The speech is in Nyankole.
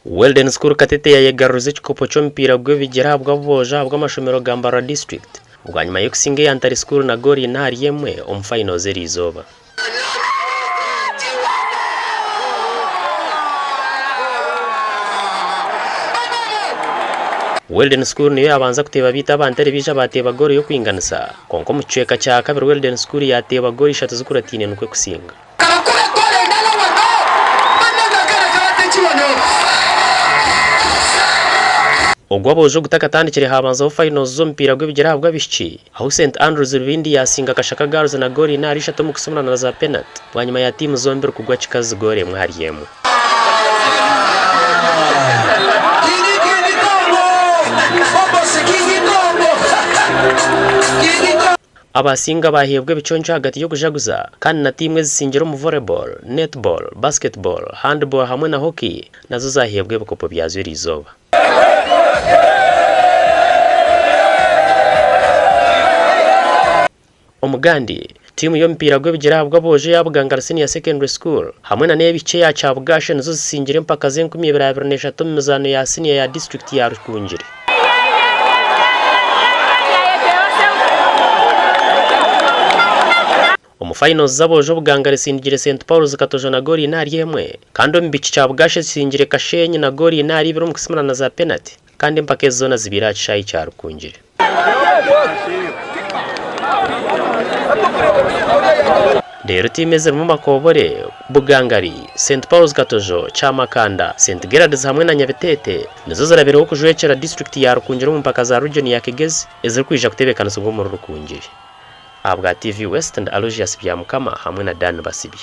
Weldon School Katete yayegaruriza ekikopo ky'omupiira gw'ebigyere ahabw'aboojo ahabw'amashomero ga Mbarara District bwanyima y'okusinga eya Ntare School na goolo ina ahari emwe omu finals eriizooba. Weldon School niyo yabanza kuteeba beitu aba Ntare baija baateeba goolo y'okwinganisa kwonka omu kicweka kya kabiri Weldon School yaateeba goolo ishatu zikurataine nikwo kusinga. Ogu aboojo gutakatandikire haabanzaho finals z'omupiira gw'ebigyere ahabw'abaishiki ahu St Andrews Rubindi yaasinga Kashaka Girls na goolo ina ahari ishatu omu kusimurana na za penati bwanyima ya tiimu zombi rikugwa kikazi goolo emwe ahari emwe. Abasinga baaheebwa ebiconco ahagati y'okujaguza kandi na tiimu ezisingire omu volleyball, netball, basketball, handball hamwe na hockey nazo zaaheebwa ebikopo byazo eriizooba. Omugandi, tiimu y'omupiira gw'ebigyere ahabw'aboojo eya Bugangari Senior Secondary School hamwe na n'ey'abaishiki eya Kyabugasha nizo zisingire empaka z'enkumi ibiri 23 omu mizaano ya siniya ya disiturikiti ya Rukungiri. Omu finals z'aboojo Bugangari esingire St Paul's Katojo na goolo ina ahari emwe kandi omu bicu Kyabugasha esingire Kashenyi na goolo ina ahari ibiri omu kusimurana za penati kandi empaka ezi zoona zibaire aha kishaayi kya Rukungiri. Reero tiimu ezirimu Makoobore, Bugangari, St Paul's Katojo, Kyamakanda, St Gerard's hamwe na Nyabiteete nizo zirabireho kujwekyera disiturikiti ya Rukungiri omu mpaka za Region ya Kigezi ezirikwija kutebeekanisibwa omuri Rukungiri. Ahabwa TV West ndi Aloysius Byamukama hamwe na Dan Basibye.